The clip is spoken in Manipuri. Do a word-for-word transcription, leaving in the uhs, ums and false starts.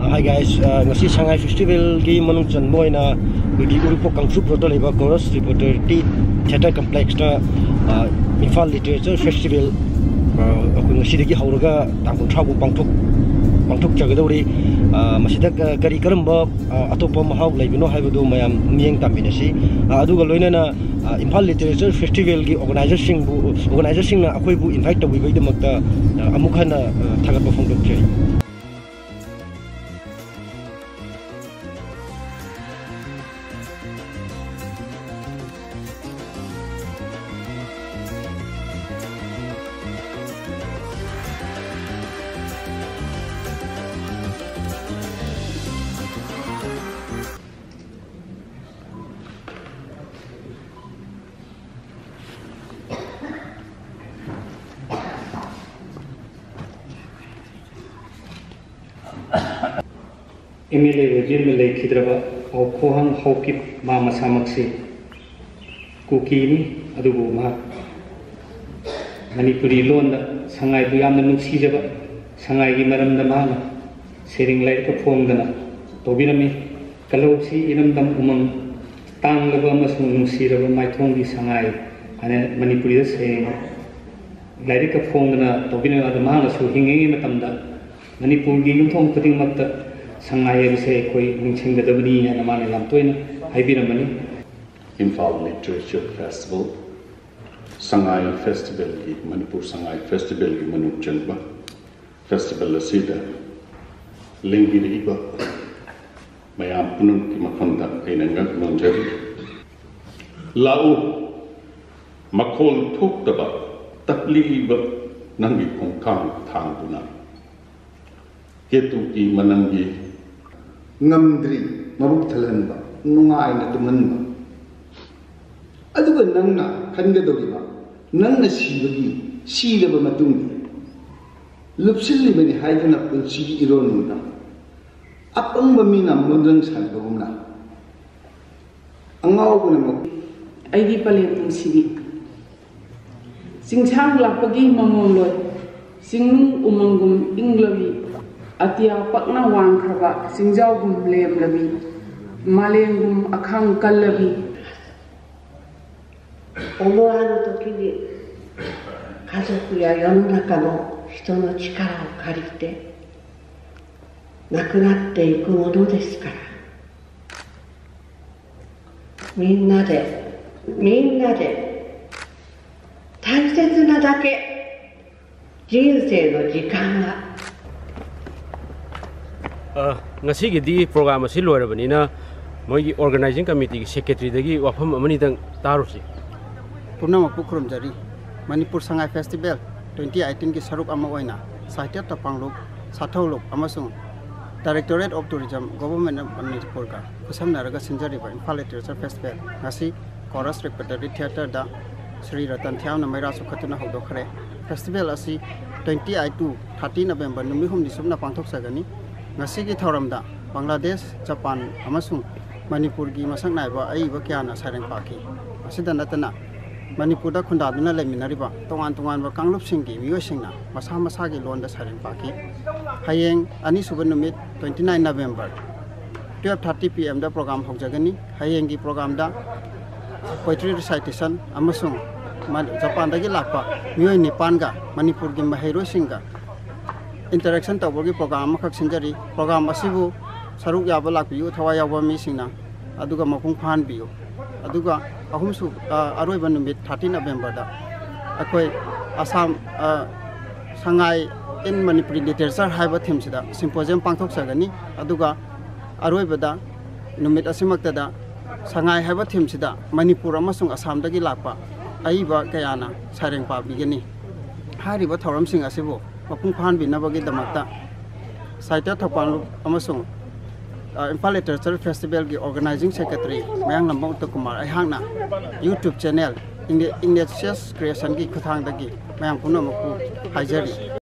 Hi guys, uh, ꯉꯁꯤ ꯁꯉꯥꯏ ꯐꯦꯁꯇꯤꯚꯦꯜꯒꯤ ꯃꯅꯨꯡ ꯆꯟꯕ ꯑꯣꯏꯅ ꯑꯩꯈꯣꯏꯒꯤ ꯎꯔꯤꯄꯣꯛ ꯀꯥꯡꯆꯨꯞ ꯔꯣꯗꯇ ꯂꯩꯕ ꯀꯣꯔꯁ ꯂꯤꯕꯔꯇꯤ ꯊꯤꯌꯦꯇꯔ ꯀꯝꯄ꯭ꯂꯦꯛꯁꯇ, uh, Imphal literature festival, uh, ꯑꯩꯈꯣꯏ ꯉꯁꯤꯗꯒꯤ ꯍꯧꯔꯒ ꯇꯥꯡ ꯀꯨꯟꯊ꯭ꯔꯥ ꯐꯥꯎ ꯄꯥꯡꯊꯣꯛ ꯄꯥꯡꯊꯣꯛꯆꯒꯗꯧꯔꯤ꯫ Uh, ꯃꯁꯤꯗ, uh, ꯀꯔꯤ ꯀꯔꯝꯕ, uh, ꯑꯇꯣꯞꯄ ꯃꯍꯥꯎ ꯂꯩꯕꯅꯣ ꯍꯥꯏꯕꯗꯨ ꯃꯌꯥꯝ ꯃꯤꯠꯌꯦꯡ ꯇꯥꯃꯤꯟꯅꯁꯤ꯫ Uh, ꯑꯗꯨꯒ ꯂꯣꯏꯅꯅ, uh, ꯏꯝꯐꯥꯜ ꯂꯤꯇꯔꯦꯆꯔ ꯐꯦꯁꯇꯤꯚꯦꯜꯒꯤ ꯑꯣꯔꯒꯅꯥꯏꯖꯔꯁꯤꯡꯕꯨ ꯑꯣꯔꯒꯅꯥꯏꯖꯔꯁꯤꯡꯅ ꯑꯩꯈꯣꯏꯕꯨ ꯏꯟꯚꯥꯏꯠ ꯇꯧꯕꯤꯕꯒꯤꯗꯃꯛꯇ, uh, ꯑꯃꯨꯛ ꯍꯟꯅ, uh, ꯊꯥꯒꯠꯄ ꯐꯣꯡꯗꯣꯛꯆꯔꯤ꯫ ꯑꯦꯝ ꯑꯦꯜ ꯑꯦ ꯑꯣꯏꯕ ꯑꯃ ꯂꯩꯈꯤꯗ꯭ꯔꯕ ꯄꯥꯎꯈꯣꯍꯪ ꯍꯥꯎꯀꯤꯞ ꯃꯥ ꯃꯁꯥꯃꯛꯁꯤ ꯀꯨꯀꯤꯅꯤ, ꯑꯗꯨꯕꯨ ꯃꯍꯥꯛ ꯃꯅꯤꯄꯨꯔꯤ ꯂꯣꯟꯗ ꯁꯉꯥꯏꯕꯨ ꯌꯥꯝꯅ ꯅꯨꯡꯁꯤꯖꯕ, ꯁꯉꯥꯏꯒꯤ ꯃꯔꯝꯗ ꯃꯍꯥꯛꯅ ꯁꯩꯔꯦꯡ ꯂꯥꯏꯔꯤꯛꯀ ꯐꯣꯡꯗꯅ ꯇꯧꯕꯤꯔꯝꯃꯤ꯫ ꯀꯜꯍꯧꯁꯤ ꯏꯔꯝꯗꯝ ꯎꯃꯪ, ꯇꯥꯡꯂꯕ ꯑꯃꯁꯨꯡ ꯅꯨꯡꯁꯤꯔꯕ ꯃꯥꯏꯊꯣꯡꯒꯤ ꯁꯉꯥꯏ ꯍꯥꯏꯅ ꯃꯅꯤꯄꯨꯔꯤꯗ ꯁꯩꯔꯦꯡ ꯂꯥꯏꯔꯤꯛꯀ ꯐꯣꯡꯗꯅ ꯇꯧꯕꯤꯔꯝꯃꯤ꯫ ꯑꯗꯣ ꯃꯍꯥꯛꯅꯁꯨ ꯍꯤꯡꯂꯤꯉꯩ ꯃꯇꯝꯗ ꯃꯅꯤꯄꯨꯔꯒꯤ ꯌꯨꯝꯊꯣꯡ ꯈꯨꯗꯤꯡꯃꯛꯇ ꯁꯉꯥꯏ ꯍꯥꯏꯕꯁꯦ ꯑꯩꯈꯣꯏ ꯅꯤꯡꯁꯤꯡꯒꯗꯕꯅꯤ ꯍꯥꯏꯅ ꯃꯥꯅ ꯌꯥꯝ ꯇꯣꯏꯅ ꯍꯥꯏꯕꯤꯔꯝꯕꯅꯤ꯫ ꯏꯝꯐꯥꯜ ꯂꯤꯇꯔꯦꯆꯔ ꯐꯦꯁꯇꯤꯚꯦꯜ, ꯁꯉꯥꯏ ꯐꯦꯁꯇꯤꯚꯦꯜꯒꯤ, ꯃꯅꯤꯄꯨꯔ ꯁꯉꯥꯏ ꯐꯦꯁꯇꯤꯚꯦꯜꯒꯤ ꯃꯅꯨꯡ ꯆꯟꯕ ꯐꯦꯁꯇꯤꯚꯦꯜ ꯑꯁꯤꯗ ꯂꯦꯡꯕꯤꯔꯛꯏꯕ ꯃꯌꯥꯝ ꯄꯨꯝꯅꯃꯛꯀꯤ ꯃꯐꯝꯗ ꯑꯩꯅ ꯉꯛ ꯅꯣꯟꯖꯔꯤ꯫ ꯂꯥꯛꯎ, ꯃꯈꯣꯜ ꯊꯣꯛꯇꯕ ꯇꯞꯂꯤꯕ ꯅꯪꯒꯤ ꯈꯣꯡꯊꯥꯡ ꯊꯥꯡꯗꯨꯅ ꯀꯦꯇꯨꯒꯤ ꯃꯅꯝꯒꯤ ꯉꯝꯗ꯭ꯔꯤ ꯃꯕꯨꯛ ꯊꯜꯍꯟꯕ, ꯅꯨꯡꯉꯥꯏꯅ ꯇꯨꯝꯍꯟꯕ꯫ ꯑꯗꯨꯒ ꯅꯪꯅ ꯈꯟꯒꯗꯧꯔꯤꯕ, ꯅꯪꯅ ꯁꯤꯕꯒꯤ, ꯁꯤꯔꯕ ꯃꯇꯨꯡꯗ ꯂꯨꯞꯁꯤꯜꯂꯤꯕꯅꯤ ꯍꯥꯏꯗꯨꯅ ꯄꯨꯟꯁꯤꯒꯤ ꯏꯔꯣꯟꯅꯨꯗ꯫ ꯑꯄꯪꯕ ꯃꯤꯅ ꯃꯣꯟꯗ꯭ꯔꯪ ꯁꯥꯟꯅꯕꯒꯨꯝꯅ ꯑꯉꯥꯎꯕꯅ ꯃꯈꯨꯠ ꯑꯩꯒꯤ ꯄꯂꯦꯝ ꯄꯨꯟꯁꯤꯗꯤ ꯆꯤꯡꯁꯥꯡ ꯂꯥꯛꯄꯒꯤ ꯃꯃꯣꯟꯂꯣꯏ, ꯆꯤꯡꯅꯨꯡ ꯎꯃꯪꯒꯨꯝ ꯏꯪꯂꯕꯤ, ꯑꯇꯤꯌꯥ ꯄꯛꯅ ꯋꯥꯡꯈ꯭ꯔꯕ ꯆꯤꯡꯖꯥꯎꯒꯨꯝ ꯂꯦꯝꯂꯕꯤ, ꯃꯥꯂꯦꯝꯒꯨꯝ ꯑꯈꯥꯡ ꯀꯜꯂꯕꯤ꯫ 思わぬ時に家族や世の中の人の力を借りてなくなっていくものですから、みんなで、みんなで大切なだけ人生の時間が ꯑ, ꯉꯁꯤꯒꯤꯗꯤ ꯄ꯭ꯔꯣꯒ꯭ꯔꯥꯝ ꯑꯁꯤ ꯂꯣꯏꯔꯕꯅꯤꯅ, ꯃꯣꯏꯒꯤ ꯑꯣꯔꯒꯅꯥꯏꯖꯤꯡ ꯀꯃꯤꯇꯤꯒꯤ ꯁꯦꯀ꯭ꯔꯦꯇꯔꯤꯗꯒꯤ ꯋꯥꯐꯝ ꯑꯃꯅꯤꯗꯪ ꯇꯥꯔꯨꯁꯤ꯫ ꯄꯨꯝꯅꯃꯛꯄꯨ ꯈꯨꯔꯨꯝꯖꯔꯤ꯫ ꯃꯅꯤꯄꯨꯔ ꯁꯉꯥꯏ ꯐꯦꯁꯇꯤꯚꯦꯜ ꯇ꯭ꯋꯦꯟꯇꯤ ꯑꯩꯠꯇꯤꯟꯒꯤ ꯁꯔꯨꯛ ꯑꯃ ꯑꯣꯏꯅ ꯁꯥꯍꯤꯇ꯭ꯌ ꯇꯄꯥꯡꯂꯨꯞ, ꯁꯥꯊꯧꯂꯨꯞ ꯑꯃꯁꯨꯡ Directorate of Tourism, Government of ꯃꯅꯤꯄꯨꯔꯒ ꯈꯨꯠꯁꯝꯅꯔꯒ ꯁꯤꯟꯖꯔꯤꯕ ꯏꯝꯐꯥꯜ ꯂꯤꯇꯔꯦꯆꯔ ꯐꯦꯁꯇꯤꯚꯦꯜ ꯉꯁꯤ ꯀꯣꯔꯁ ꯔꯦꯄꯔꯇꯣꯔꯤ ꯊꯤꯌꯦꯇꯔꯗ ꯁ꯭ꯔꯤ ꯔꯇꯟ ꯊꯤꯌꯥꯝꯅ ꯃꯩꯔꯥ ꯆꯨꯈꯠꯇꯨꯅ ꯍꯧꯗꯣꯛꯈ꯭ꯔꯦ꯫ ꯐꯦꯁꯇꯤꯚꯦꯜ ꯑꯁꯤ twenty eight to thirty November ꯅꯨꯃꯤꯠ ꯍꯨꯝꯅꯤ ꯆꯨꯞꯅ ꯄꯥꯡꯊꯣꯛꯆꯒꯅꯤ꯫ ꯉꯁꯤꯒꯤ ꯊꯧꯔꯝꯗ ꯕꯪꯒ꯭ꯂꯥꯗꯦꯁ, ꯖꯄꯥꯟ ꯑꯃꯁꯨꯡ ꯃꯅꯤꯄꯨꯔꯒꯤ ꯃꯁꯛ ꯅꯥꯏꯕ ꯑꯏꯕ ꯀꯌꯥꯅ ꯁꯩꯔꯦꯡ ꯄꯥꯈꯤ꯫ ꯑꯁꯤꯗ ꯅꯠꯇꯅ ꯃꯅꯤꯄꯨꯔꯗ ꯈꯨꯟꯗꯥꯗꯨꯅ ꯂꯩꯃꯤꯟꯅꯔꯤꯕ ꯇꯣꯉꯥꯟ ꯇꯣꯉꯥꯟꯕ ꯀꯥꯡꯂꯨꯞꯁꯤꯡꯒꯤ ꯃꯤꯑꯣꯏꯁꯤꯡꯅ ꯃꯁꯥ ꯃꯁꯥꯒꯤ ꯂꯣꯟꯗ ꯁꯩꯔꯦꯡ ꯄꯥꯈꯤ꯫ ꯍꯌꯦꯡ ꯑꯅꯤꯁꯨꯕ ꯅꯨꯃꯤꯠ twenty nine November twelve thirty P M ꯗ ꯄ꯭ꯔꯣꯒ꯭ꯔꯥꯝ ꯍꯧꯖꯒꯅꯤ꯫ ꯍꯌꯦꯡꯒꯤ ꯄ꯭ꯔꯣꯒ꯭ꯔꯥꯝꯗ poetry recitation ꯑꯃꯁꯨꯡ ꯃ-, ꯖꯄꯥꯟꯗꯒꯤ ꯂꯥꯛꯄ ꯃꯤꯑꯣꯏ ꯅꯤꯄꯥꯟꯒ ꯃꯅꯤꯄꯨꯔꯒꯤ ꯃꯍꯩꯔꯣꯏꯁꯤꯡꯒ interaction ꯇꯧꯕꯒꯤ ꯄ꯭ꯔꯣꯒ꯭ꯔꯥꯝ ꯑꯃꯈꯛ ꯁꯤꯟꯖꯔꯤ꯫ ꯄ꯭ꯔꯣꯒ꯭ꯔꯥꯝ ꯑꯁꯤꯕꯨ ꯁꯔꯨꯛ ꯌꯥꯕ ꯂꯥꯛꯄꯤꯌꯨ, ꯊꯋꯥꯏ ꯌꯥꯎꯕ ꯃꯤꯁꯤꯡꯅ, ꯑꯗꯨꯒ ꯃꯄꯨꯡ ꯐꯥꯍꯟꯕꯤꯌꯨ꯫ ꯑꯗꯨꯒ ꯑꯍꯨꯝꯁꯨ-, ꯑ, ꯑꯔꯣꯏꯕ ꯅꯨꯃꯤꯠ thirty November ꯗ ꯑꯩꯈꯣꯏ ꯑꯁꯥꯝ, ꯑ, ꯁꯉꯥꯏ in Manipuri Literature ꯍꯥꯏꯕ ꯊꯤꯝꯁꯤꯗ symposium ꯄꯥꯡꯊꯣꯛꯆꯒꯅꯤ꯫ ꯑꯗꯨꯒ ꯑꯔꯣꯏꯕꯗ ꯅꯨꯃꯤꯠ ꯑꯁꯤꯃꯛꯇꯗ ꯁꯉꯥꯏ ꯍꯥꯏꯕ ꯊꯤꯝꯁꯤꯗ ꯃꯅꯤꯄꯨꯔ ꯑꯃꯁꯨꯡ ꯑꯁꯥꯝꯗꯒꯤ ꯂꯥꯛꯄ ꯑꯏꯕ ꯀꯌꯥꯅ ꯁꯩꯔꯦꯡ ꯄꯥꯕꯤꯒꯅꯤ꯫ ꯍꯥꯏꯔꯤꯕ ꯊꯧꯔꯝꯁꯤꯡ ꯑꯁꯤꯕꯨ ꯃꯄꯨꯡ ꯐꯥꯍꯟꯕꯤꯅꯕꯒꯤꯗꯃꯛꯇ ꯁꯥꯍꯤꯇ꯭ꯌ ꯊꯧꯕꯥꯜ ꯑꯃꯁꯨꯡ, ꯑ, ꯏꯝꯐꯥꯜ ꯂꯤꯇꯔꯦꯆꯔ ꯐꯦꯁꯇꯤꯚꯦꯜꯒꯤ ꯑꯣꯔꯒꯅꯥꯏꯖꯤꯡ ꯁꯦꯀ꯭ꯔꯦꯇꯔꯤ ꯃꯌꯥꯡꯂꯝꯕꯝ ꯎꯠꯇꯝ ꯀꯨꯃꯥꯔ ꯑꯩꯍꯥꯛꯅ YouTube channel Igni-, Ignatius Creationꯒꯤ ꯈꯨꯠꯊꯥꯡꯗꯒꯤ ꯃꯌꯥꯝ ꯄꯨꯝꯅꯃꯛꯄꯨ ꯍꯥꯏꯖꯔꯤ꯫